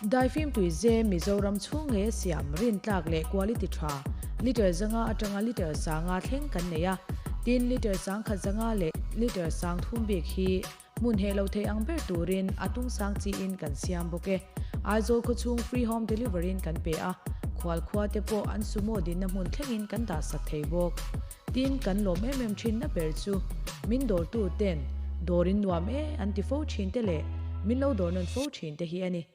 Daifim tuize Mizoram chhung nge siam rintlak leh quality tha litre zanga atanga litre sanga thleng kan nei a, tin litre sangkhat zanga leh litre sang thum bik hi hmun heh lo thei ang ber turin a tung sang chiin kan siam bawk e. Aizawl khawchhung free home delivery in kan pe a, khual khua te pawh an sumo dinna hmun thlengin kan dah sak thei bawk. Tin, kan lawm em em thinna ber chu min dawrtu ten dawr in nuam e an ti fo thin te leh min lo dawr nawn fo thin te hi a ni.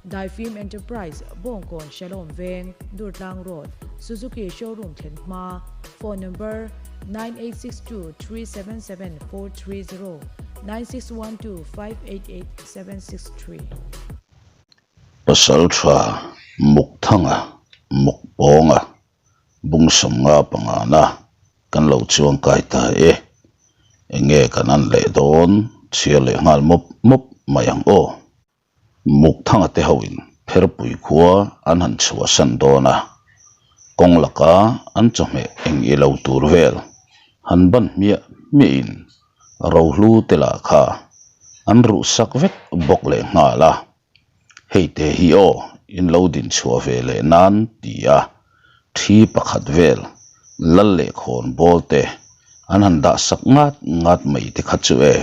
Daifim Enterprise, Bawngkawn Shalom Veng, Durtlang Road, Suzuki Showroom thlen hma, Phone number, 9862377430, 9612588763. Pasaltha Mukthanga Mukpawnga bung sawmnga pangana kan lo chuang kai ta e. Enge kan an leh dawn chhiar leh nghal mawp mawp mai ang aw. Mukthanga te hoin Pherpui khua an han chhuahsan dawn a, kawng laka an chawhmeh eng i lo tur vel han ban hmiah hmiahin Rohlu te lah kha an ruh sak vek bawk leh nghal a, hei te hi aw in lo din chhuah ve leh nan ti a, thi pakhat vel lal leh khawn bawl te an han dah sak ngat ngat mai te kha chu e.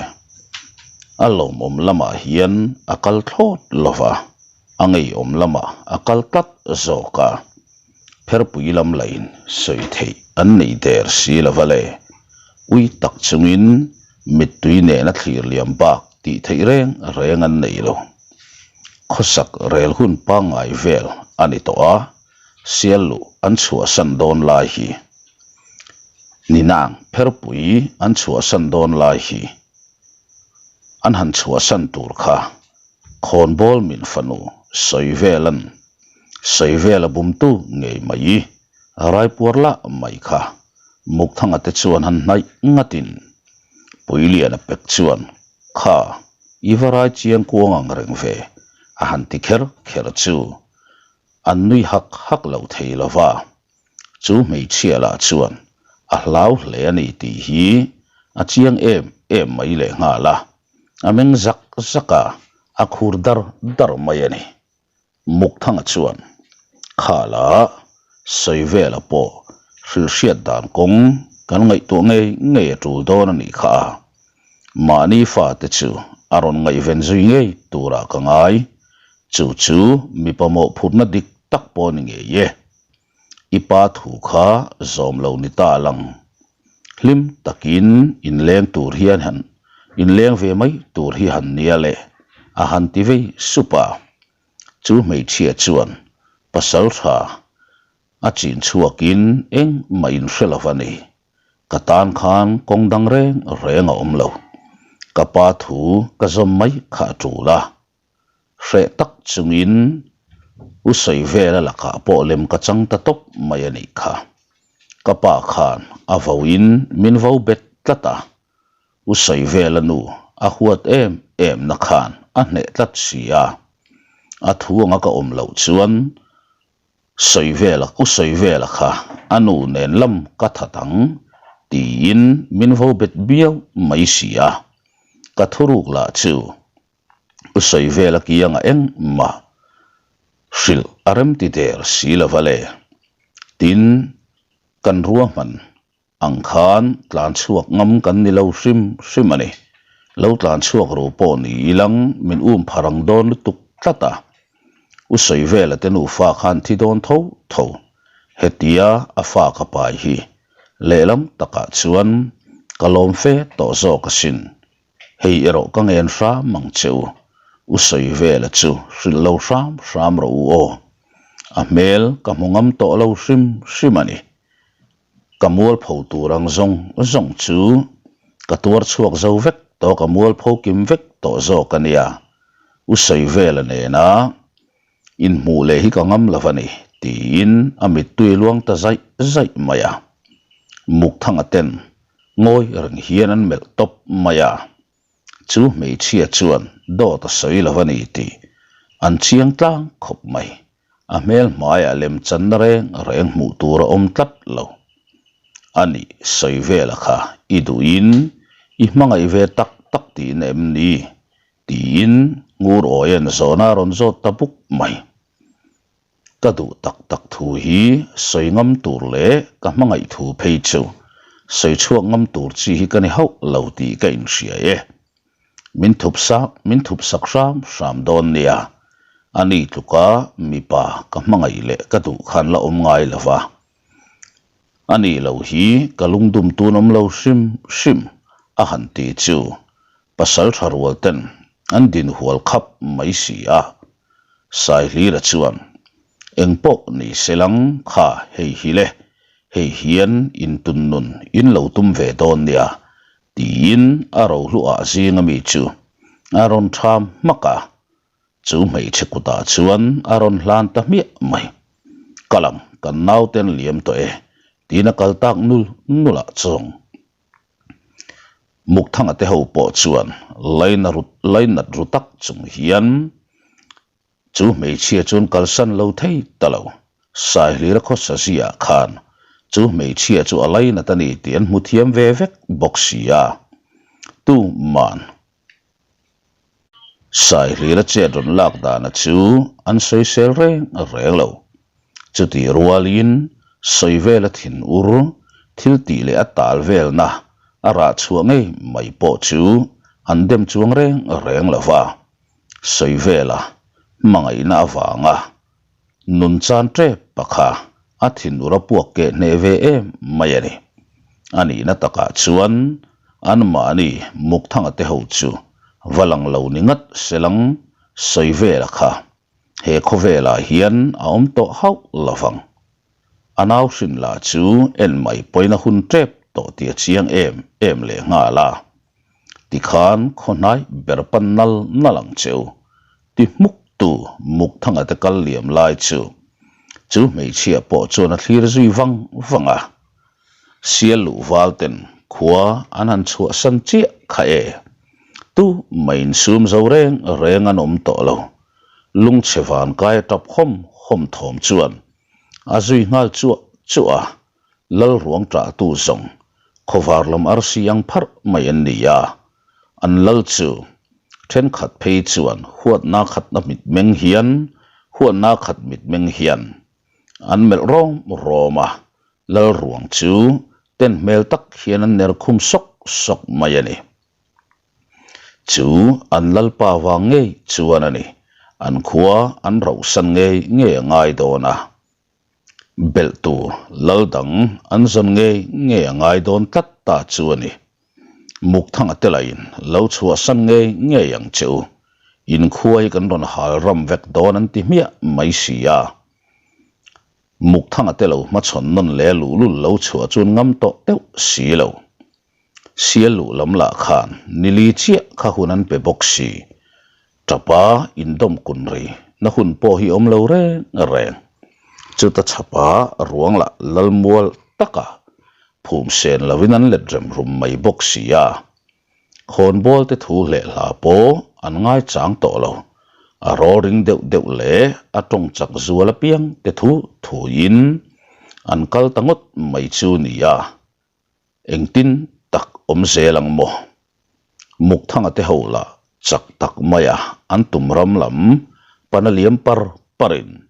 A lawmawm lamah hian a kal thlawt lo va, a ngeiawm lamah a kal tlat zawk a. Pherpui lam lahin sawi theih an nei der si lo va le. Ui tak chungin mittui nena thlir liam bak tih theih reng reng an nei lo. Khawsak rel hun pangngai vel a ni tawh a, sial luh an chhuahsan dawn lai hi. Ninang pherpui an chhuahsan dawn lai hi an han chhuahsan tur kha khawnbawl min fanu sawi velan Sawi vel a bumtu ngei mai. Raipuar lah mai kha. Mukthanga te chuan han hnaih ngatin Puiliana pek chuan, Kha, i va rai chiang kuang ang reng ve, a han ti kher kher chu an nui hak hak lo thei lo va. Chu hmeichhia lah chuan a hlau hle a ni tih hi a chiang em em mai lehnghal a, a meng zak zak a, a khur dar dar mai a ni. Mukthanga chuan, Khala, Sawivela pawh hrilhhriat dan kawng kan ngaihtuah ngei ngei a tul dawn a nih kha a. Mahni fate chu a rawn ngaihven zui ngei turah ka ngai. Chu chu mipa mawhphurhna dik tak pawh a ni ngei e. I pa thu kha zawm lo ni ta lang. Hlim takin inleng tur hian han inleng ve mai tur hi han nia le a han ti vei sup a. Chu hmeichhia chuan pasal tha a chin chhuakin engmah in hre lo va ni. Ka tan khan kawng dang reng reng a awm lo. Ka pa thu ka zawm mai kha a tul a. Hreh tak chungin u sawi vela lakah pawh lem ka chang ta tawp mai a nih kha. Ka pa khan a voin min vo bet tlat a, u sawi vela nu a huat em em na khan a hneh tlat si a. A thu anga ka awm loh chuan sawi vela u sawi vela kha a nu nen lam ka that ang tiin min vo bet biau mai si a. Ka thuruk lah chu U sawi vel a kianga engmah hrilh a remti der si lo va le. Tin, kan ruahman ang khan tlan chhuak ngam kan ni lo hrim hrim a ni. Lo tlan chhuak ru pawh ni ilang min um phar ang dawn lutuk tlat a. U sawi vela te nufa khan thi dawn tho tho. Hetia a fa ka pai hi lehlam takah chuan ka lawm fe tawh zawk asin. Hei erawh ka ngen hram ang che u, u sawi vela chu hrilh lo hram hram rawh u aw. A hmel ka hmu ngam tawh lo hrim hrim a ni. Ka mualpho tur ang zawng zawng chu ka tuar chhuak zo vek tawh ka mualpho kim vek tawh zawk a nia, u sawi vela nena inhmuh leh hi ka ngam lo a ni tiin a mittui luang ta zaih zaih mai a. Mukthanga ten Ngawi reng hian an melh tawp mai a, chu hmeichhia chuan dawt a sawi lo a ni tih an chiang tlang khawp mai. A hmel hmaiah lem channa reng reng hmuh tur a awm tlat lo. A nih sawi vela kha i duhin i hmangaih ve tak tak. tak tihna em ni? Tiin ngur awian zawhna a rawn zawt ta buk mai. Ka duh tak tak thu hi sawi ngam tur leh ka hmangaih thu phei chu sawi chhuak ngam tur chi hi ka ni hauh lo tih ka inhria e. Min thup sak min thup sak hram hram dawn nia, a ni tluka mipa ka hmangaih leh ka duh khan la awm ngai lo va. A ni lo hi ka lungdum tun awm lo hrim hrim a han ti chu pasal tha rual ten an din hual khap mai si a. Saihlira chuan, Eng pawh ni se lang kha hei hi le, hei hian intun nun in lo tum ve dawn nia tiin a rohluah zinga mi chu a rawn ṭham hmak a, chu hmeichhe kutah chuan a rawn hlan ta hmiah mai. Kal ang, kan nauten liam tawh e, tiin a kal tak nul nul ah chuang. Mukthanga te ho pawh chuan laina ru lainat ru tak chung hian Chu hmeichhia chuan kalsan lo thei ta lo. Saihlira khawsa ziah khan chu hmeichhia chu a lainat a ni tih an hmu thiam ve vek bawk si a. Tuman Saihlira chet rawn lak dana chu an sawisel reng reng lo. Chutih rualin sawi vela thin ur thil tih leh a tal velna a rah chhuah ngei mai pawh chu an dem chuang reng reng lo va. Sawi vela hmangaihna avanga nun chan tep pakha a thinur a puak keh hneh ve em mai a ni. A nihna takah chuan anmahni Mukthanga te ho chu va lang lo ni ngat selang sawi vela kha he khawvelah hian a awm tawh hauh lovang. A nau hrin lah chu en mai pawhin a hun tep tawh tih a chiang em em leh nghal a. Tikhan khaw hnai ber pan nal nal ang cheu, ti hmuk tu Mukthanga te kal liam lai chu chu hmeichhia pawh chuan a thlir zui vang vang a. Sial luh val ten khua an han chhuahsan chiah kha e. Tu mah insum zo reng reng an awm tawh lo. Lungchhe van kai a tap hawm hawm thawm chuan a zui nghal chuah chuah a. Lal ruang ṭahtu zawng khawvar lam arsi ang pharh mai an ni a, an lal chu ṭhenkhat phei chuan huatna khatna mitmeng hian huatna khat mitmeng hian an melh rawm rawm a, lal ruang chu ten hmel tak hian an ner khum sawk sawk mai a ni. Chu an lalpa vang ngei chuan a ni, an khua an rohsan ngei ngei a ngai dawn a. Belh tur lal dang an zawn ngei ngei a ngai dawn tlat ta chu a ni. Mukthanga te lahin lo chhuahsan ngei ngei ang che u. Inkhua hi kan rawn hal ram vek dawn an ti hmiah mai si a. Mukthanga te lo hmachhawn nawn leh luhlul lo chhuah chuan ngam tawh deuh si lo. Sial luh lam lah khan nili chiah kha hun an pe bawk si. Tapa indawm kun ri na hun pawh hi awm lo reng reng. Chuta chhapa ruang lah lalmual taka phum sen lovin an let rem rum mai bawk si a. Khawnbawl te thu hleh hla pawh an ngaichang tawh lo. A rawlring deuh deuh leh a tawng chak zual apiang te thu thuin an kal ta ngawt mai chu nia. Engtin tak awm zel ang maw? Mukthanga te ho lah chak tak maia an tum ram lam pana liam par parin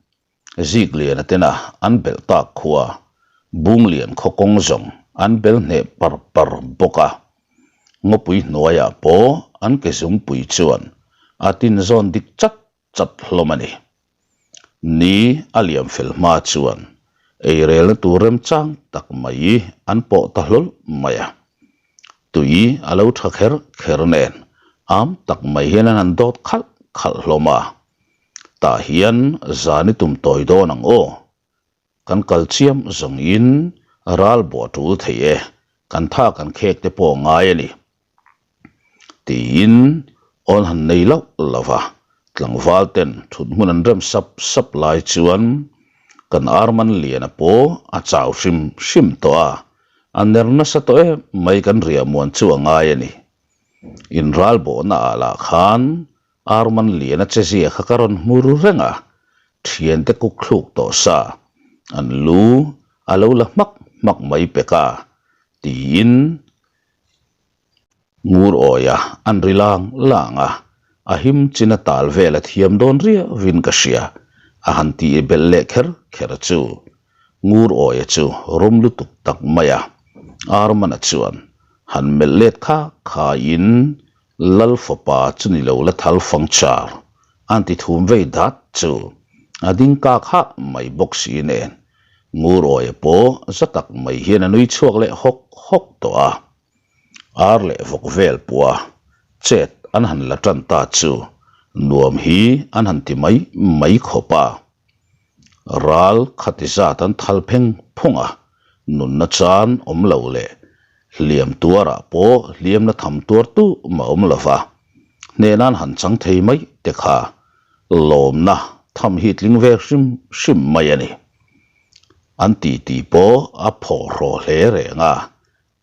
Zikliana tena an belh tak khua Bunglian khaw kawng zawng an bel hneh par par bawk a. Ngawpui hnuaiah pawh an ke zungpui chuan a tinzawn dik chat chat hlawm a ni. Ni a liam fel hma chuan eirelna tur remchang tak mai an pawh ta hlawl mai a. Tui a lo tha kher kher nen am tak mai hian an han dawt khalh khalh hlawm a. Tah hian zan i tum tawi dawn ang aw. Kan kal chiam zawngin ral buah tul thei e, kan tha kan khek te pawh ngai a ni. Tiin awn han nei loh lo va, tlangval ten thut hmun an rem sap sap lai chuan kan Arman Liana pawh a chau hrim hrim tawh a, a ner nasa tawh em mai kan riahmuan chu a ngai a ni. In ral bawhna ah lah khan Arman Liana che zia kha ka rawn hmu ru reng a, thiante kuk thluk tawh sa, an lu a lo la hmak hmak mai pek a, tiin. Ngur awia an ri lang lang a, a him chin a tal vel a thiam dawn riauvin ka hria, a han tih belh leh kher kher chu. Ngur awia chu rum lutuk tak mai a, Armana chuan han melh let kha khaiin Lal fapa chu ni lo la thal fang char an ti thum vei dat chu a ding kak hah mai bawk si nen Ngur awia pawh za tak mai hian a nui chhuak leh hawk hawk tawh a. Ar leh vawk vel pawha chet an han la tan ta chu nuam hi an han ti mai mai khawp a. Ral khati zat an thal pheng phung a, nunna chan awm lo leh hliam tuarah pawh hliamna tham tuar tu mah awm lo va, hnehna an han chang thei mai te kha lawmna tham hi tling ve hrim hrim mai a ni. An titi pawh a phawhraw hle reng a,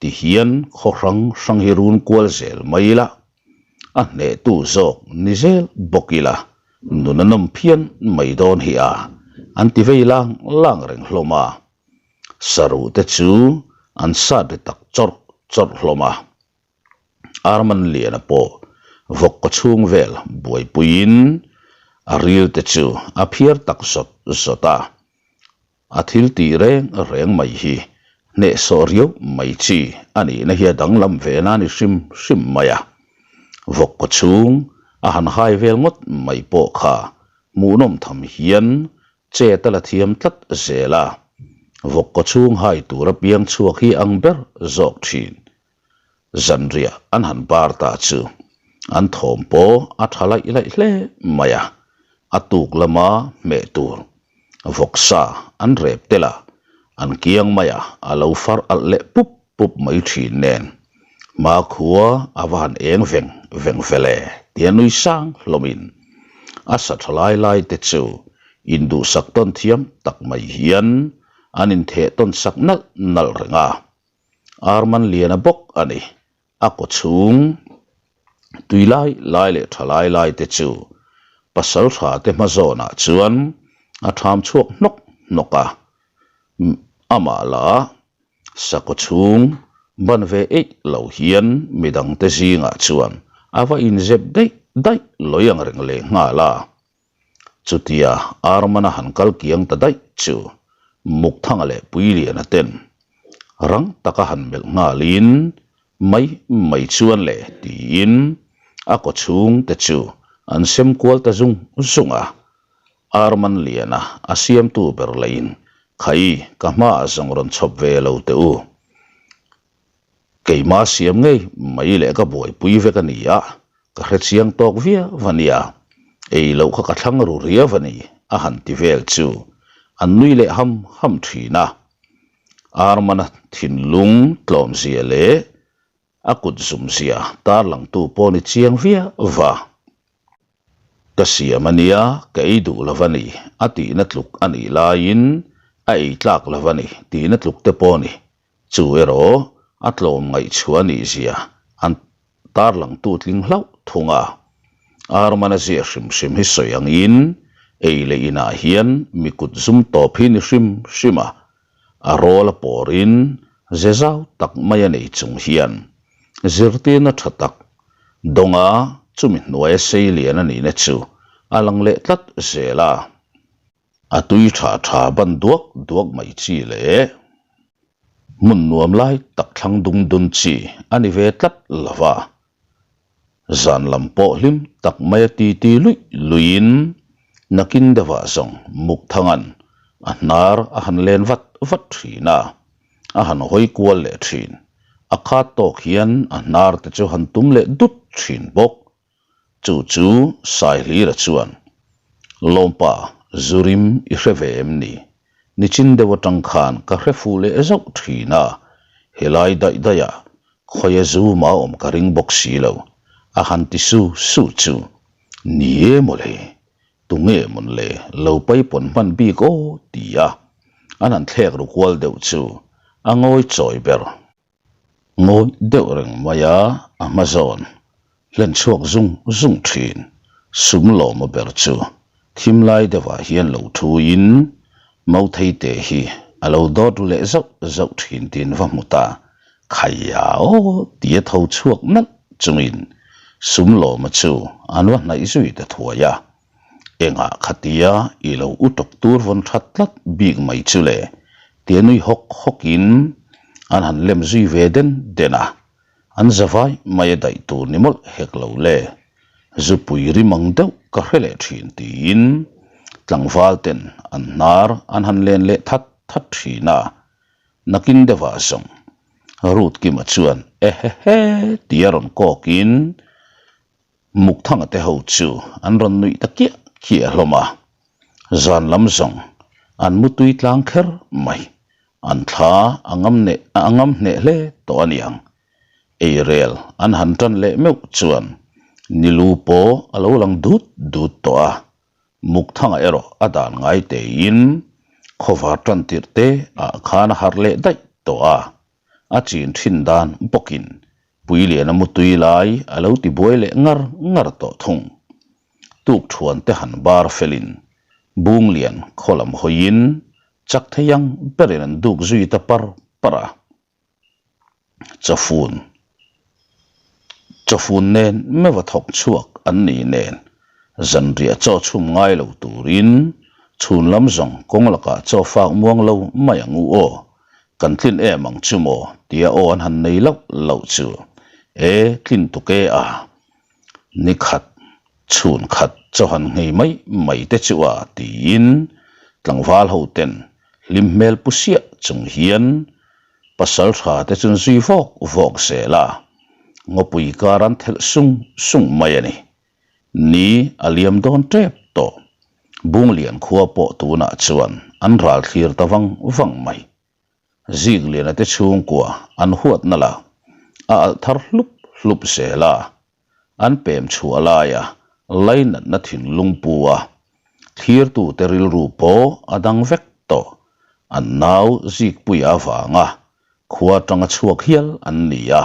Ti hian khaw hrang hrang hi run kual zel mai ila, a hnehtu zawk ni zel bawk ila, nun a nawm phian mai dawn hi a, an ti vei lang lang reng hlawm a. Saruh te chu an sat ri tak chawrh chawrh hlawm a. Arman Liana pawh vawk kaw chhung vel buaipuiin a ril te chu a phiar tak zawt zawt a. A thil tih reng reng mai hi hnehsawh riau mai chi a nihna hi a danglam ve na ni hrim hrim mai a. Vawk kaw chhung a han hai vel ngawt mai pawh kha hmuhnawm tham hian chet a la thiam tlat zel a. Vawk kaw chhung hai tur a piang chhuak hi ang ber zawk thin. Zanriah an han bar ta chu an thawm pawh a tha laih laih hle mai a, a tuk lama hmeh tur vawksa an rep tel a, an kiang mai a, a lo far alh leh pup pup mai thin nen hmakhua a va han eng veng veng vel e tia nui sang hlawmin a sa tha lai lai te chu induhsak tawn thiam tak mai hian an intheh tawn sak nalh nalh reng a. Arman liana bawk a ni. A kaw chhung tui lai lai leh tha lai lai te chu pasal tha te hma zawnah chuan a tham chhuak hnawk hnawk a. Amah la sakaw chhung ban ve eih lo hian midang te zingah chuan a va inzep daih daih lawi ang reng leh nghal a. Chutia Armana han kal kiang ta daih chu Mukthanga leh Puiliana ten rang taka han melh nghalin mai mai chuan le tiin a kaw chhung te chu an sem kual ta zung zung a. Arman Liana a siamtu ber lahin Khai ka hmaah zawng rawn chhawp ve lo teh u. Keima siam ngei mai leh ka buaipui vek a ni a, ka hre chiang tawk viau a nia, ei loh kha ka thlang ru riau a ni a han ti vel chu an nui leh ham ham thin a. Armana thinlung tlawmzia leh a kut zumzia tarlangtu pawh ni chiang viau va. Ka siam a nia, ka ei duh lo va ni, a tihna tluk a nih laiin a ei tlak lo va ni tihna tluk te pawh ni. Chu erawh a tlawm ngaihchhuah nih zia an tarlangtu tling hlauh thung a. Armana zia hrim hrim hi sawi angin ei leh inah hian mi kut zum tawp hi ni hrim hrim a, a rawl a pawrin ze zau tak mai a nei chung hian zirtirna tha tak dawnga chumi hnuaia sei lian a nihna chu a lang leh tlat zel a. A tui tha tha ban duak duak mai chi leh hmun nuam lai tak thlang dung dun chi a ni ve tlat lo va. Zan lam pawh hlim tak mai a ti ti luih luihin nakin deuhah zawng Mukthanga'n a hnar a han len vat vat thin a, a han hawi kual leh thin. A khat tawk hian a hnar te chu han tum leh dut thin bawk. Chu chu Saihlira chuan, Lawmpa, Zurim i hre ve em ni? Nichin deuh atang khan ka hre fuh leh zauh thin a, helai daih daihah khawia zu mah awm ka ring bawk si lo, a han ti su su chu. Ni e mawle, tunge mawn le lo paipawn hman bik aw ti a, an han thlek ru kual deuh chu a ngawi chawi ber. Ngawi deuh reng mai a, a hma zawn hlen chhuak zung zung thin. Sum lawma ber chu thim lai deuhah hian lo thuin Mautheite hi a lo dawt ru leh zauh zauh thin tiin va hmu ta. Khaia aw tia tho chhuak nalh chungin Sumlawma chu an va hnaih zui ta thuai a. Engah khatia i lo u tawk tur vawn that tlat bik mai chu le tia nui hawk hawkin an han lem zui ve den den a. An zavai mai a daih tur ni mawlh hek lo le. Zupui rim ang deuh ka hre leh thin tiin tlangval ten an hnar an han len leh that that thin a. Nakin deuhah zawng Ruth Kima chuan ehehe tia rawn kawkin Mukthanga te ho chu an rawn nuih ta kiah kiah hlawm a, zan lam zawng an mutui tlang kher mai. An thla a ngam neh a ngam hneh hle tawh a niang. Eirel an han tan leh meuh chuan nilu pawh a lo lang dut dut tawh a, Mukthanga erawh a dan ngai tein khawvar tan tirh te ah khan a harh leh daih tawh a, a chin thin dan bawkin Puiliana mutui lai a lo ti buai leh ngar ngar tawh thung. Tuk thuan te han bar felin Bunglian khaw lam hawiin chak thei ang berin an duk zui ta par par a. Chawfun Chawfun nen meuha thawk chhuak an ni nen zanriah chaw chhum ngai lo turin chhun lam zawng kawng lakah chaw fak muang lo mai ang u aw. Kan tlin em ang chu maw tia aw an han nei loh loh chu e tlin tuk e a. Ni khat chhun khat chaw han nghei mai mai te chu a tiin tlangval ho ten hlim hmel pu siah chung hian pasal tha te chun zui vawk vawk zel a, ngawpui kar an thelh sung sung mai a ni. Ni a liam dawn tep tawh. Bunglian khua pawh tunah chuan an ral thlir ta vang vang mai. Zikliana te chhungkua an huatna lah a alh thar hlup hlup zel a, an pem chhuah laia lainatna thinlung pu a, thlirtute rilru pawh a dang vek tawh. An nau Zikpuia avanga khua atanga chhuak hial an ni a,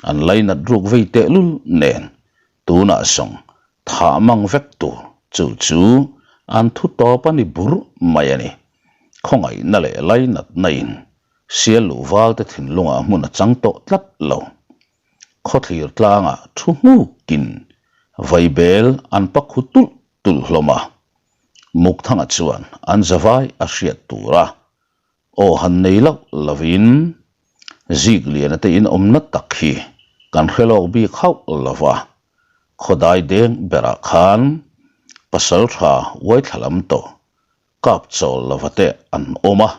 an lainat ruk vei tehlul nen Tunah zawng thah mang vek tur chu chu an thu tawp a ni bur mai a ni. Khawngaihna leh lainatna in sial luh val te thinlungah hmun a chang tawh tlat lo. Khawthlir tlangah thu hmukin vaibel an pakhu tulh tulh hlawm a. Mukthanga chuan an zavai a hriat tur a Aw han nei loh lovin Zikliana te in awmna tak hi kan hre lawk bik hauh lo va, khawdai deng berah khan pasal tha uaithla lam tawh kap chawl lova te an awm a,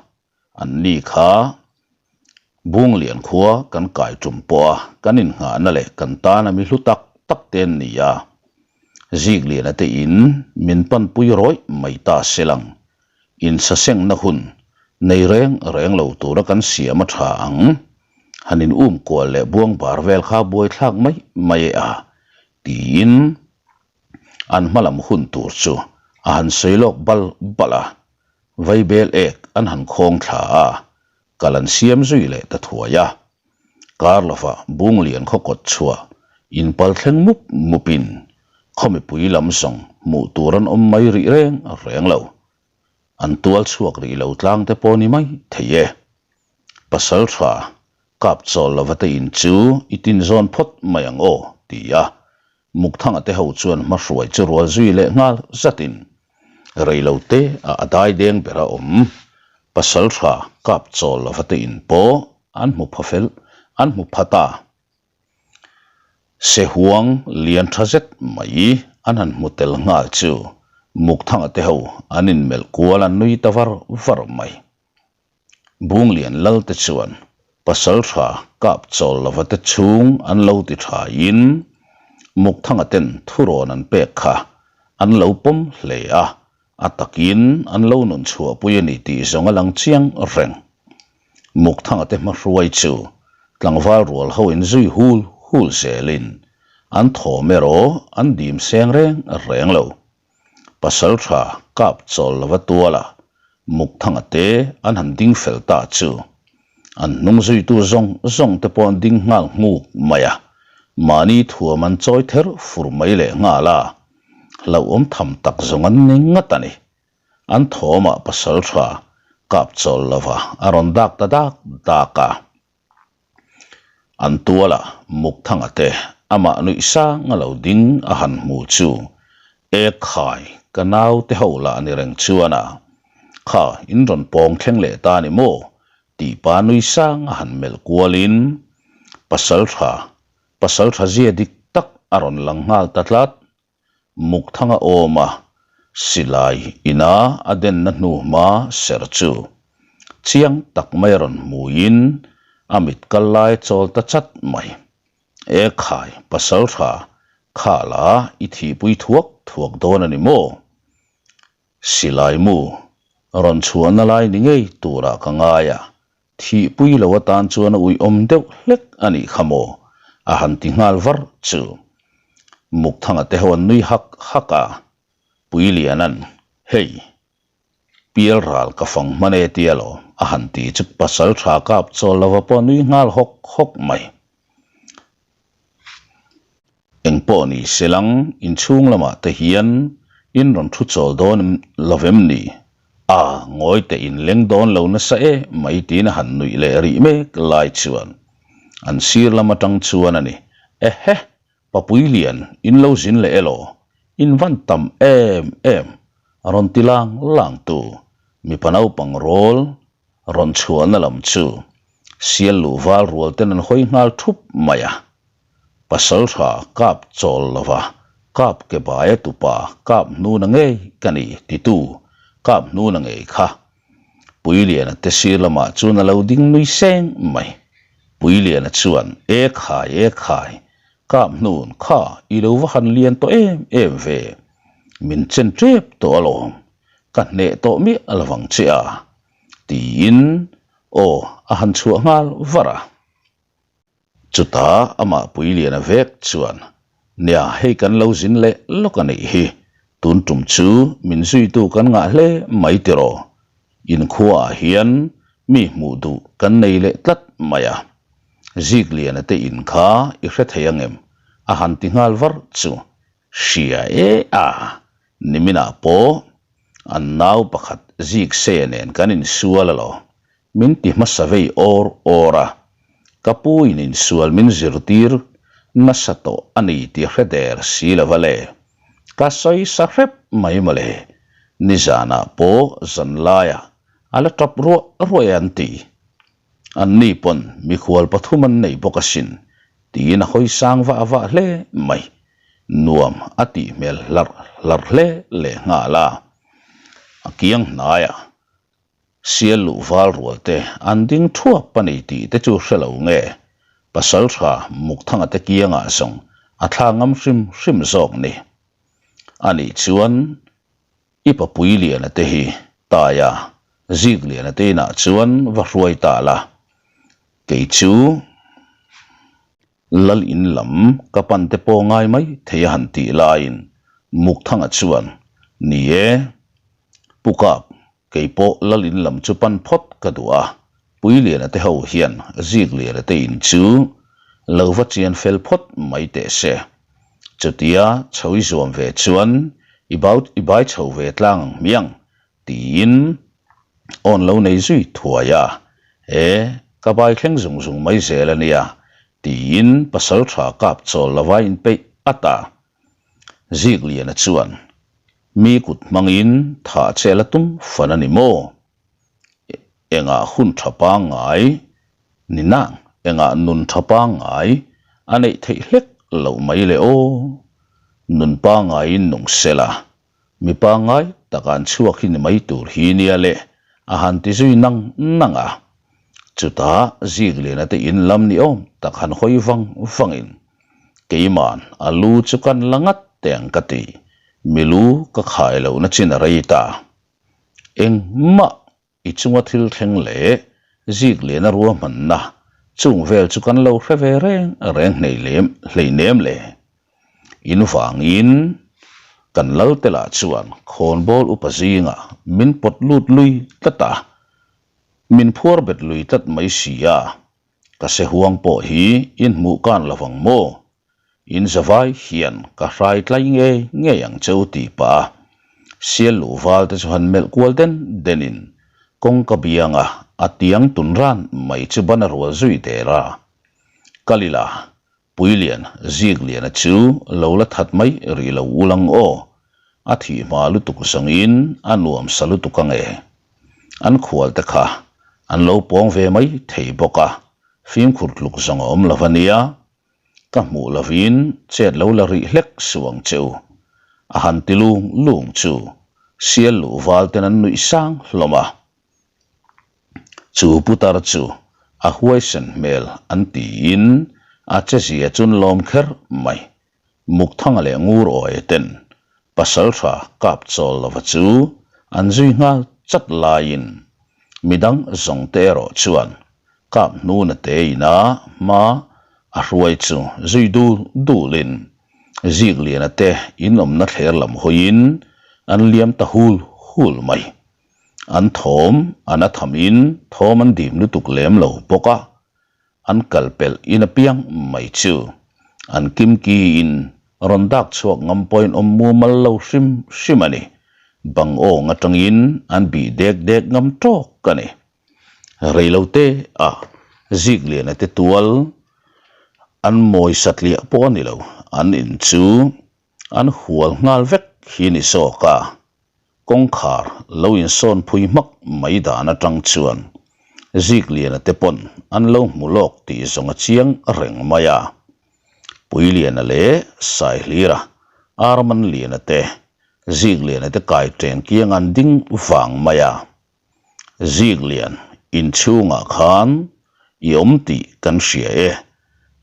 an ni kha Bunglian khua kan kai tum pawh a kan innghahna leh kan tana mi hlu tak tak te an ni a, Zikliana te in min panpui rawih mai ta se lang Insasengna hun nei reng reng lo tura kan siam a tha ang. Han in um kual leh buang bar vel kha buaithlak mai mai e a, tiin an hma lam hun tur chu a han sawi lawk bal bal a. Vaibel ek an han khawng thla a, kal an siam zui leh ta thuai a. Kar lovah Bunglian khaw kawt chhuah inpal thleng mup mupin khaw mipui lam zawng hmuh tur an awm mai rih reng reng lo. An tual chhuak rih lo tlang te pawh ni mai thei e. Pasal tha kap chawl lova te in chu i tin zawn phawt mai ang aw ti a Mukthanga te ho chuan hmahruai chu rual zui leh nghal zatin reilo te a a dai deng ber a awm. Pasal tha kap chawl lova te in pawh an hmu pha fel an hmu pha ta. Sehuang lian tha zet mai an han hmu tel nghal chu Mukthanga te ho an inmelh kual an nui ta var var mai. Bunglian lal te chuan pasal tha kap chawl lova te chhung an lo ti tha in Mukthanga ten thurawn an pek kha an lo pawm hle a, a takin an lo nun chhuahpui a ni tih zawng a lang chiang reng. Mukthanga te hmahruai chu tlangval rual ho in zui hul hul zelin an thawm erawh an dim seng reng reng lo. Pasal tha kap chawl lova tuala Mukthanga te an han ding fel ta chu an hnung zuitu zawng zawng te pawh an ding nghal nghuk mai a, mahni thuam an chawi ther fur mai leh nghal a, hlauhawm tham tak zawng an ni ngat a ni. An thawmah pasal tha kap chawl lova a rawn dak ta dak dak a. An tuala Mukthanga te amah nuih sang a lo ding a han hmu chu, E khai, ka naute ho lah ni reng chuan a, kha in rawn pawng thleng leh ta ni maw? tih pa nui sang a han melh kualin pasal tha, pasal tha zia dik tak a rawn lang nghal ta tlat. Mukthanga awm a, silai ina a denna hnu hma ser chu chiang tak mai a rawn hmuiin a mit kal lai a chawl ta chat mai. E khai, pasal tha, kha la i thihpui thuak thuak dawn a ni maw? Silai mu rawn chhuahna lai ni ngei turah ka ngai a, Thihpui lo atan chuan a uiawm deuh hlek a nih kha maw? a han ti nghal var chu. Mukthanga te ho an nui hak hak a, Puiliana'n, Hei, pial ral ka fang hman e tia lo, a han ti chu pasal tha kap chawl lova pawh a nui nghal hawk hawk mai. Engpawh ni se lang, inchhung lamah te hian in rawn thu chawl dawn lo vem ni? A, ngawi teh in leng dawn lo nasa e mai tiin a han nuih leh rih mek lai chuan an sir lam atang chuan a ni, Ehe, Papui lian, in lo zin leh elaw? In van tam em em, rawn ti lang lang tu, mipa naupang rawl rawn chhuahna lam chu sial luh val rual ten an hawi nghal thup mai a. Pasaltha kap chawl lova kap ke baia tupa kap hnuna ngei ka ni titu kap hnuna ngei kha Puiliana te sir lamah chuan a lo ding nui seng mai. Puiliana chuan e khai e khai kap hnun kha i lo va han lian tawh em em ve min chen tep tawh alawm. Ka hneh tawh miah a lo vang che a, tiin aw a han chhuah nghal var a. Chutah amah Puiliana vek chuan, Nia, hei kan lo zin leh lawk a nih hi, tun tum chu min zuitu kan ngah hle mai tiraw? Inkhuaah hian mi hmuh duh kan nei leh tlat mai a. Zikliana te in kha i hre thei angem? a han ti nghal var chu. Hria e a, niminah pawh an nau pakhat zik se nen kan insual alawm, min ti hmasa vei awr awr a, ka pu in insual min zirtir nasa tawh a ni tih hre der si lo va le, ka sawi sa hrep mai mawle, nizanah pawh zanlaiah a la tap ruah ruah e an ti. Anni pawn mikhual pathum an nei bawk asin tiin a hawi sang vah vah hle mai. Nuam a tih hmel hlarh hlarh hle leh nghal a. A kiang hnaiah sial luh val rual te an ding thuap a ni tih te chu hre lo nge pasal tha Mukthanga te kiangah zawng a thla ngam hrim hrim zawk ni. Anih chuan I papui liana te hi Taia zik liana te inah chuan va hruai ta la, kei chu Lal in lam ka pan te pawh ngai mai thei a han tih laiin Mukthanga chuan, Ni e, Pu Kap, kei pawh Lal in lam chu pan phawt ka duh a, Puiliana te ho hian Zikliana te in chu lo va chian fel phawt mai teh se. Chutia chho i zuam ve chuan i bau i bai chho ve tlang ang hmiang tiin awn lo nei zui thuai a, E, ka bai thleng zung zung mai zel a nia tiin pasal tha kap chawl lova inpeih at a. Zikliana chuan mi kut hmangin thah che la tum fan a ni maw? Engah hun tha pangngai ni nang, engah nun tha pangngai a neih theih hlek loh mai le aw. Nun pangngaiin nung se la, mi pangngai taka an chhuak hi ni mai tur hi nia le, a han ti zui nang nang a. Chutah Zikliana te in lam ni awm tak han hawi vang vangin, Keiman a lu chu kan la ngat teng ka ti, mi lu ka khai lohna chin a rei ta. Engmah i chunga thil thleng leh zik liana ruahmanna chung vel chu kan lo hre ve reng reng hnei lem hlei nem le. In vangin kan lal te lah chuan khawnbawl upa zingah min pawt lut lui tlat a, min phuar bet lui tlat mai si a, ka se huang pawh hi in hmuh kan lovang maw? In zavai hian ka hrai tlai ngei ngei ang che u tih pah a, sial luh val te chu han melh kual den den in kawngka bianga a tiang tun ran mai chu ban a rual zui der a. Kal ila. Puilian, Zikliana chu lo la that mai rih lo ul ang aw, a thih hma lutuk zawngin a nuam sa lutuk ang e. An khual te kha an lo pawng ve mai thei bawk a, fimkhur tluk zawng a awm lo a nia. Ka hmuh lovin chet lo la rih hlek suh ang che u. A han ti lung lung chu sial luh val ten an nuih sang hlawm a. Chu putar chu a huaisen hmel an tiin a chezia chun lawm kher mai. Mukthanga leh Ngur Awia ten Pasaltha kap chawl lova chu an zui nghal chat laiin midang zawng te erawh chuan kap hnuna te ina hma a hruai chu zui dul dulin Zikliana te inawmna thler lam hawiin an liam ta hul hul mai. An thawm an a thamin thawm an dim lutuk lem lo bawk a, an kal pelh in apiang mai chu an kimki in rawn dak chhuak ngam pawhin awm mumal lo hrim hrim a ni. Bang awng atangin an bih dek dek ngam tawk a ni. Reilote a Zikliana te tual an mawi satliah pawh a ni lo, an in chu An hual nghal vek hi ni zawk a, kawngkhar lo insawn phui hmak mai dan atang chuan Zikliana te pawn an lo hmu lawk tih zawng a chiang reng mai a. Puiliana leh Saihlira, Armanliana te, Zikliana te kai ṭeng kiang an ding vang mai a. Ziklian, inchhungah khan i awm tih kan hria e,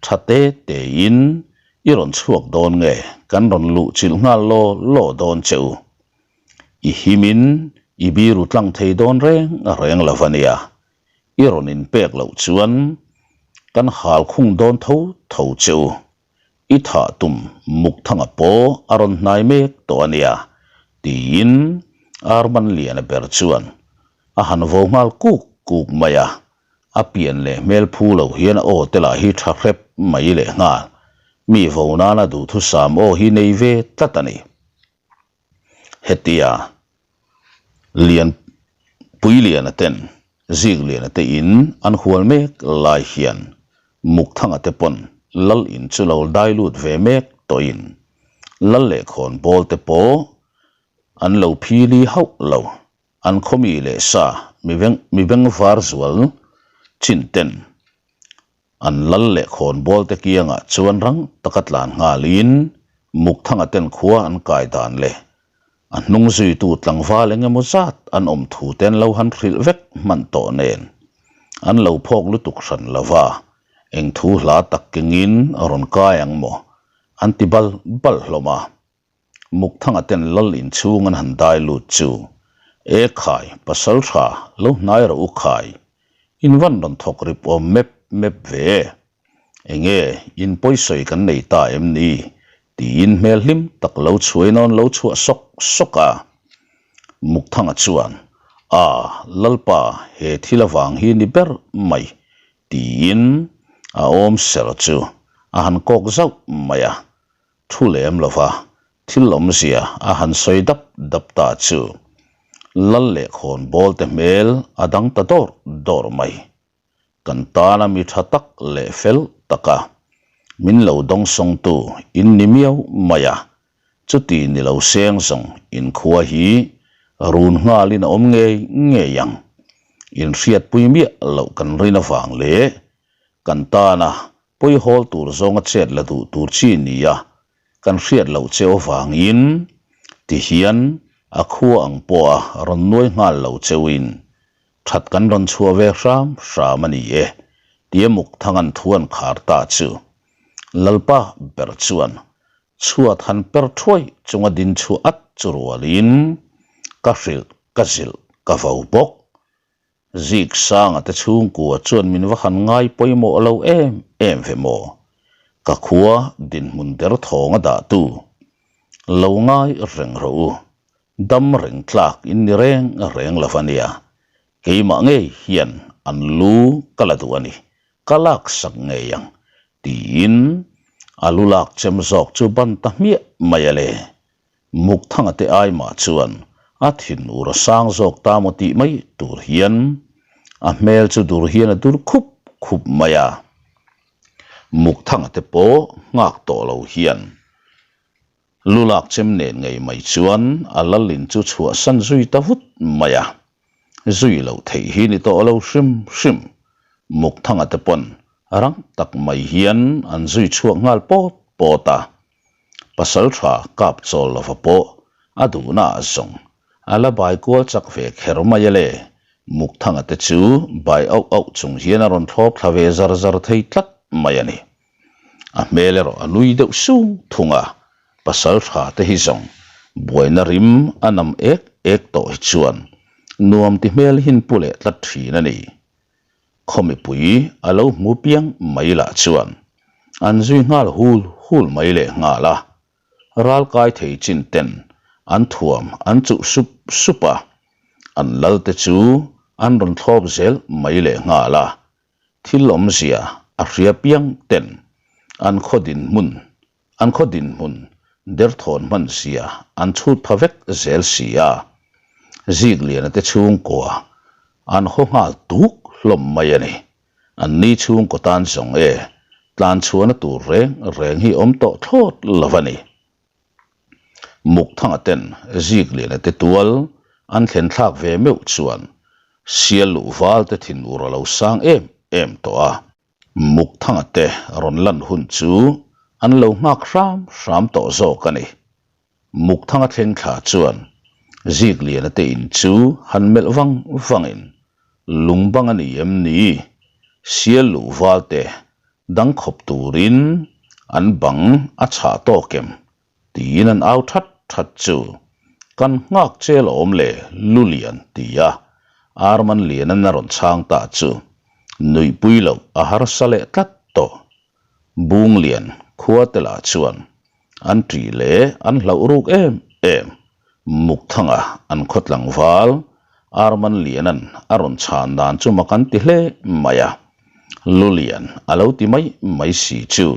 tha te tein i rawn chhuak dawn nge kan rawn luh chilh nghal law law dawn che u. I himin i biru tlang thei dawn reng reng lo a nia, i rawn inpek loh chuan kan hal khung dawn tho tho che u. I thah tum Mukthanga pawh a rawn hnai mek tawh a nia, tiin Arman Liana ber chuan a han vo nghal kuk kuk mai a, a pian leh hmel phu lo hian a aw te lah hi tha hrep mai leh nghal, mi vo nana duhthusam aw hi nei ve tlat a ni. Hetia lian Puiliana ten Zikliana te in an hual mek lai hian Mukthanga te pawn Lal in chu lo dai lut ve mek tawhin Lal leh khawnbawl te pawh an lo phili hauh lo. An khawmi leh sa mi bengvar zual chin ten An lal leh khawnbawl te kiangah chuan rang taka tlan nghalin Mukthanga ten khua an kai dan leh a hnung zuitu tlangval eng emaw zat an awm thu te an lo han hrilh vek hman tawh nen an lo phawk lutuk hran lo va, eng thu hla tak kengin a rawn kai ang maw an ti bal bal hlawm a. Mukthanga ten lal inchhung an han dai lut chu, E khai, pasal tha, lo hnai rawh u khai. In van rawn thawk rip awm mep mep ve e. Enge, in pawisawi kan nei ta em ni? tiin hmel hlim tak lo chhuai nawn lo chhuah sawk sawk a. Mukthanga chuan, A, Lalpa, he thil avang hi ni ber mai, tiin a awm ser chu a han kawk zauh mai a. Thu lem lova thil awmzia a han sawi dap dap ta chu Lal leh khawnbawl te hmel a dang ta dawr dawr mai. Kan tana mi tha tak leh fel taka min lo dawngsawngtu in ni miau mai a, chuti ni lo seng zawng inkhua hi run nghalin a awm ngei ngei ang. Inhriatpui miah loh kan rin avang leh kan tana Pawihawl tur zawnga chet la duh tur chi nia kan hriat loh che avangin tihian a khua ang pawha rawn nuai nghal lo cheuin that kan rawn chhuah ve hram hram a ni e tia Mukthanga'n thu an khar ta chu Lalpa ber chuan chhuat han per thuai chunga din chhuah at chu rualin ka hrilh ka zilh ka vo bawk. Ziksanga te chhungkua chuan min va han ngai pawimawh lo em em ve maw? Ka khua dinhmun der thawng a dahtu lo ngai reng rawh u, dam reng tlak in ni reng reng lo a nia, keimah ngei hian an lu ka la duh a ni, ka laksak ngei ang tiin a lu lak chem zawk chu ban ta hmiah mai a le. Mukthanga te ai mah chuan a thinur a sang zawk ta maw tih mai tur hian a hmel chu dur hian a dur khup khup mai a. Mukthanga te pawh nghak tawh lo hian lu lak chem nen ngei mai chuan a lalin chu chhuahsan zui ta vut mai a. Zui loh theih hi ni tawh lo hrim hrim. Mukthanga te pawn rang tak mai hian an zui chhuak nghal pawt pawt a. Pasal tha kap chawl lova pawh a duhna ah zawng a la bai kual chak ve kher mai a le. Mukthanga te chu bai auh auh chung hian a rawn thlawp thla ve zar zar thei tlat mai a ni. A hmel erawh a nui deuh sung thung a, pasal tha te hi zawng buaina rim a nam ek ek tawh hi chuan nuam ti hmel hin pu leh tlat thin a ni. Khaw mipui a lo hmu piang mai lah chuan an zui nghal hul hul mai leh nghal a, ral kai thei chin ten an thuam an chuh sup sup a, an lal te chu an rawn thlawp zel mai leh nghal a, thil awmzia a hria piang ten an khaw dinhmun an khaw dinhmun derthawn hman zia an chhut pha vek zel si a, Zikliana te chhungkua an haw nghal tuk hlawm mai a ni. An ni chhungkaw tan zawng e, tlan chhuahna tur reng reng hi awm tawh thlawt lo a ni. Mukthanga ten Zikliana te tual an thlen thlak ve meuh chuan sial luh val te thinur a lo sang em em tawh a. Mukthanga te rawn lan hun chu an lo nghak hram hram tawh zawk a ni. Mukthanga thleng thla chuan Zikliana te in chu han melh vang vangin, Lungbang a ni em ni? Sial luh val te dang khawp turin an bang a chhah tawk em? Tiin an au that that chu kan nghak che lawm le Lulian ti a Arman Lianan a rawn chhang ta chu nuihpui loh a harsa leh tlat tawh. Bunglian khua te lah chuan an ṭih leh an hlauh ruk em em. Mukthanga an khaw tlangval Arman Lianan a rawn chhan dan chu mak an ti hle mai a, Lulian a lo ti mai mai si chu.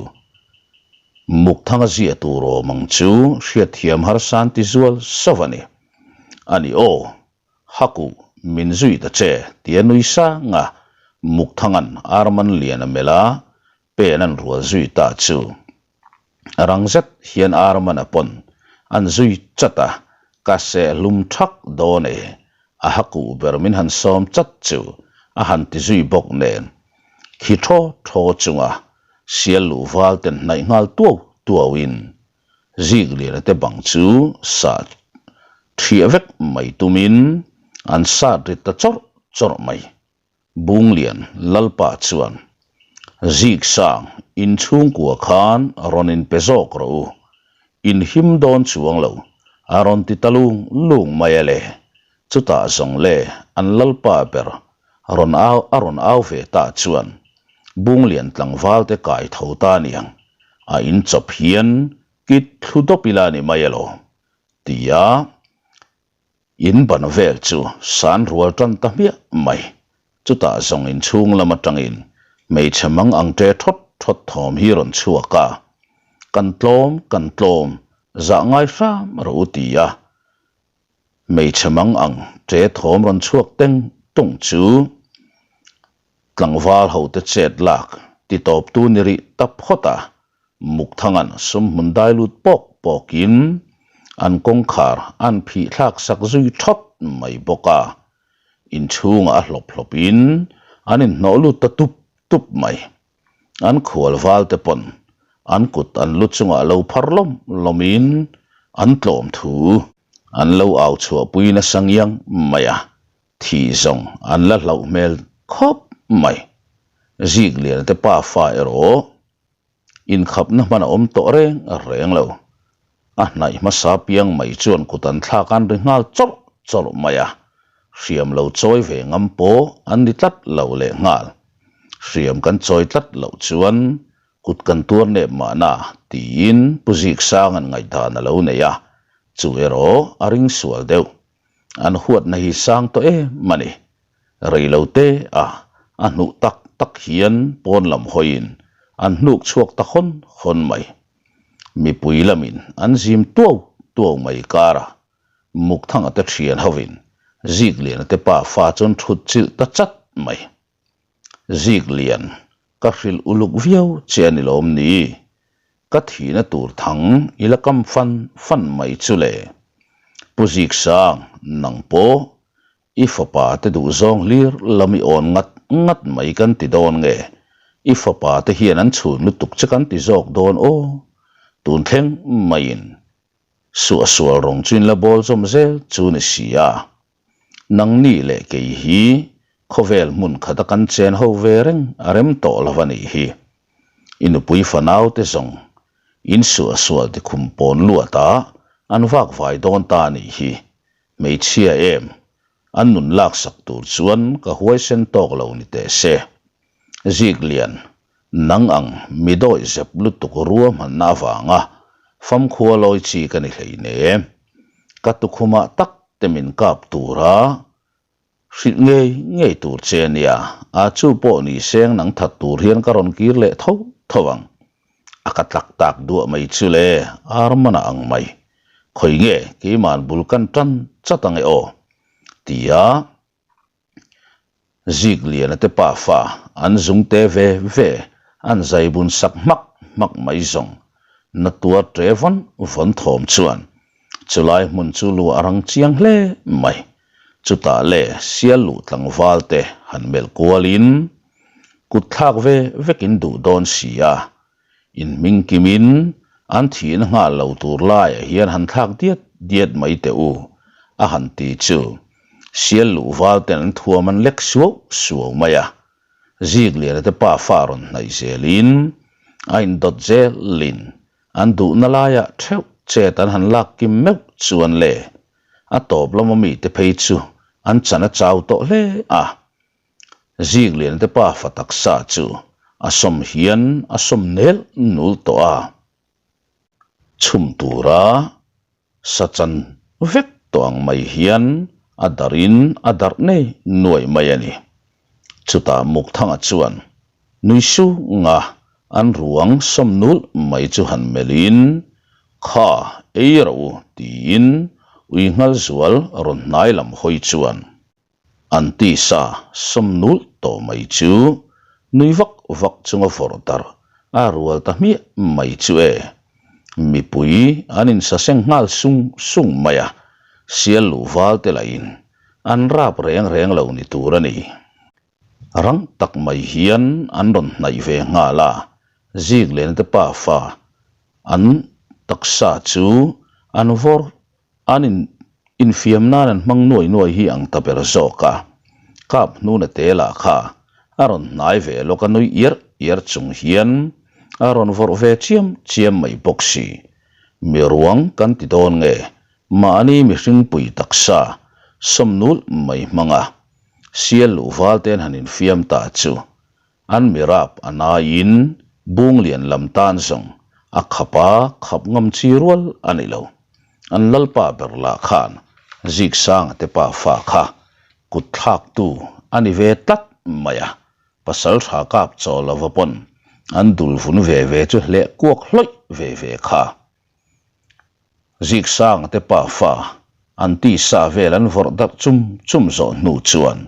Mukthanga zia tur awm ang chu hriatthiam harsa an ti zual sauh a ni. A ni aw, Haku, min zui ta che, tia nui sang a, Mukthanga'n Arman Liana melh a, pen an rual zui ta chu. Rang zet hian Arman-a pawn an zui chat a, ka seh hlum thak dawn e, a hakuh ber min han sawm chat chu a han ti zui bawk nen, khi thaw thaw chunga sial luh val ten hnaih nghal tuau tuauin Zikliana te bang chu sah thiah vek mai tumin an sat ri ta chawrh chawrh mai. Bunglian Lalpa chuan, Ziksang, in chhungkua khan rawn in pe zawk rawh u. In him dawn chuang lo, a rawn ti ta lung lung mai a le. Chutah zawng le an Lalpa ber rawn au a rawn au ve ta chuan Bunglian tlangval te kai tho ta niang, a in chawp hian kit thlu dawp ila ni mai alawm, tia In ban vel chu san rual tan ta hmiah mai. Chutah zawng inchhung lam atangin hmeichhe mang ang ṭe thawt thawt thawm hi rawn chhuak a, Kan tlawm, kan tlawm, zah ngai hram rawh u ti a. Hmeichhe mang ang ṭe thawm rawn chhuak teng tung chu tlangval hote chet lak ti tawptu ni rih ta phawt a. Mukthanga'n sumhmun dai lut pawk pawkin an kawngkhar an phih thlak sak zui thawt mai bawk a, inchhungah a hlawp hlawpin an inhnawh lut ta tup tup mai. An khual val te pawn an kut an lu chungah lo phar lawm lawmin an tlawm thu an lo au chhuahpui nasa ngiang mai a, thih zawng an la hlauh hmel khawp mai. Zikliana te pafa erawh Inkhapna hman a awm tawh reng reng lo. A hnaih hmasa piang mai chuan kut an thlak an ri nghal chawrh chawrh mai a, hriam lo chawi ve ngam pawh an ni tlat lo leh nghal. Hriam kan chawi tlat loh chuan kut kan tuar nep mahna tiin Pu Ziksanga'n ngaihdan a lo nei a, chu erawh a ring sual deuh. An huatna hi sang tawh em a ni. Rei lo te a, a hnuh tak tak hian pawn lam hawiin an hnuk chhuak ta hawn hawn mai. Mipui lamin an zim tuau tuau mai kara Mukthanga te thian hovin Zikliana te pa fa chuan thut chilh ta chat mai. Ziklian. Ka hrilh uluk viau che a ni lawm ni? Ka thihna tur thang i la kam fan fan mai chu le. Pu Ziksang, nang pawh i fapa te duhzawng hlir lam i awn ngat ngat mai kan ti dawn nge? I fapa te hian an chhun lutuk che kan ti zawk dawn aw. Tun thleng maiin suahsual rawng chu in la bawl zawm zel chu ni si a. Nangni leh kei hi khawvel hmun khata kan chen ho ve reng a rem tawh lo a nih hi. I nupui fanau te zawng in suahsual ti khum pawn luat a an vak vai dawn ta a nih hi. Hmeichhia em, an nun laksak tur chuan ka huaisen tawk lo ni teh se. Ziklian, nang ang mi dawih zep lutuk ruahmanna avanga famkhua lawi chi ka ni hleinem. Ka tukhumah tak te min kap tura hrilh ngei ngei tur che a nia, a chu pawh ni seng nang that tur hian ka rawn kir leh tho tho ang. A ka tlak tak duah mai chu le, Armana ang mai. Khawi nge keima'n bul kan tan chat ang e aw? Tia Zikliana te pafa an zung te ve ve an zai bun sak hmak hmak mai zawng. Na tuar ṭe vawn vawn thawm chuan chulai hmun chu lu a rang chiang hle mai. Chutah le sial luh tlangval te han melh kualin kut thlak ve vekin duh dawn si a, Inhming kimin an thihna nghal lo tur laiah hian han thlak diat diat mai teh u, a han ti chu. Sial luh val ten an thuam an lek suau suau mai a. Zikliana te pafa rawn hnaih zelin a indawt zelin an duhna laiah theuh chet an han lak kim meuh chuan le a tawp lama mite phei chu an chan a chau tawh hle a. Ziklian te pafa taksa chu a sawm hian a sawm nel nul tawh a, chhum tura sa chan vek tawh ang mai hian a darhin a darh nei nuai mai a ni. Chutah Mukthanga chuan nui sunga an ruang sawm nul mai chu han melhin, Kha, ei rawh u, tiin ui nghal zual rawn hnai lam hawi chuan An tisa sawm nulh tawh mai chu nui vak vak chunga vawrh darh a rual ta hmiah mai chu e. Mipui an insaseng nghal sung sung mai a, sial luh val te lahin an rap reng reng lo ni tur a ni. Rang tak mai hian an rawn hnaih ve nghal a, Ziklena te pafa an taksa chu an vawrh An in infiam nan an hmang nuai nuai hi ang ta ber zawk a, kap hnuna te lah kha a rawn hnai ve lawk a nui iar iar chung hian a rawn vawrh ve chiam chiam mai bawk si. Mi ruang kan ti dawn nge mahni mihring pui taksa sawmnul mai hmang a, sial luh val ten han infiam ta chu An mirap a naiin Bunglian lam tan zawng a khap a, khap ngam chi rual a ni lo. An lalpa ber lah khan Ziksanga te pa fa kha kut thlaktu a ni ve tlat mai a, pasal tha kap chaw lova pawn an dul vun ve ve chu hleh kuak hlawih ve ve kha. Ziksanga te pafa an tisa vel an vawrh darh chum chum zawh hnu chuan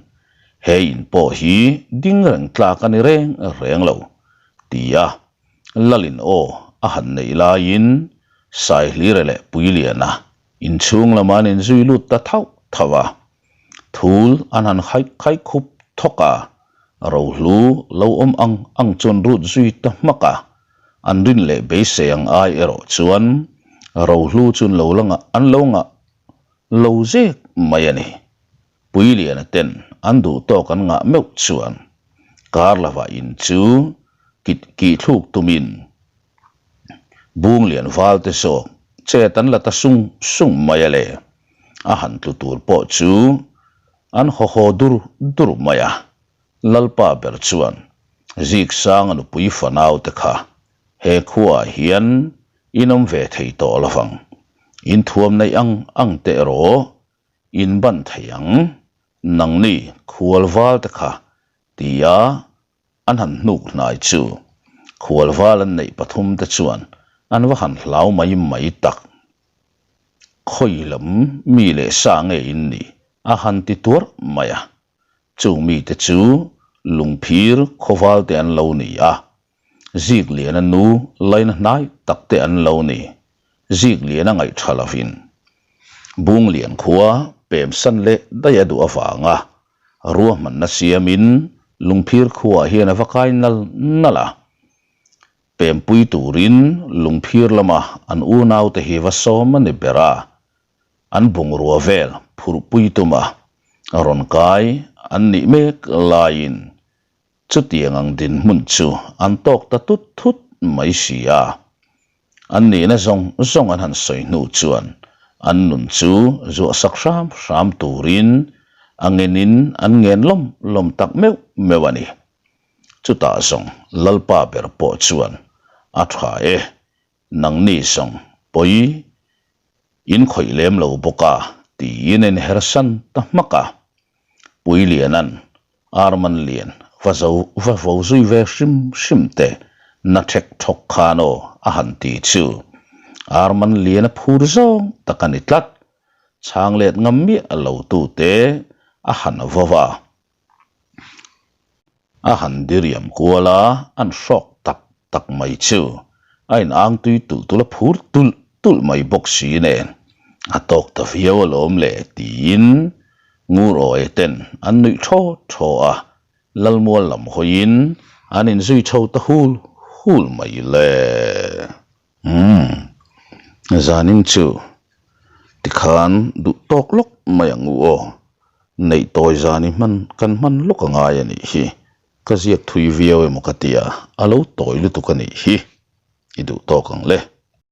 he in pawh hi ding reng tlak a ni reng reng lo tia Lalin aw a han neih laiin Saihlire leh Puiliana inchhung lamah an inzui lut ta thauh thauh a. Thul an han khaih khaih khup thawk a, rohlu lo awm ang ang chuan rut zui ta hmak a, an rin leh beisei ang ai erawh chuan rohlu chu an lo la ngah an lo ngah lo zek mai a ni. Puiliana ten an duh tawk an ngah meuh chuan kar lovah in chu kit kih thluk tumin Bunglian val te zawk chet an la ta sung sung mai a le. A han tlu tur pawh chu an haw haw dur dur mai a. Lalpa ber chuan Ziksanga nupui fanau te kha he khuaah hian in awm ve thei tawh lo vang. In thuam neih ang ang teh erawh in ban thei ang. Nangni khual val te kha tia An han hnuk hnai chu khualval an neih pathum te chuan an va han hlau mai mai tak. Khawi lam mi leh sa nge in nih a han ti tuar mai a. Chung mite chu Lungphir khawval te an lo ni a, Zikliana nu laina hnai tak te an lo ni. Zikliana ngaih tha lovin Bunglian khua pemsan leh daih a duh avanga ruahmanna siamin Lungphir khuaah hian a va kai nal nal a. Pempui turin Lungphir lama an unaute hi va sawm a ni ber a, an bungrua vel phurhpui tuma rawn kai an nih mek laiin Chutiang ang dinhmun chu an tawk ta tut thut mai si a. An nihna zawng zawng an han sawi hnu chuan an nun chu zuahsak hram hram turin a ngenin an ngen lawm lawm tak meuh meuh a ni. Chutah zawng Lalpa ber pawh chuan a tha e, nangni zawng pawi in khawih lem lo bawk a tiin a inhersan ta hmak a. Puilianan Arman lian va zo va vo zui ve hrim hrim te na thek thawk khan aw a han ti chu Arman lian a phur zawng tak a ni tlat. Chhang let ngam miah lo tu te a han vo va. A han diriam kual a, an hrawk tak tak mai chu a in ang tui tulh tulh a phur tulh tulh mai bawk si nen a tawk ta viau alawm le tiin ngur awi ten an nuih thaw thaw a, Lalmual lam hawiin an inzui chho ta hul hul mai le. Umm, zanin chu tikhan duh tawk lawk mai ang u aw, neih tawi zan i hman kan hman lawk a ngai a nih hi, ka ziak thui viau emaw ka tia, a lo tawi lutuk a nih hi, i duh tawk ang le.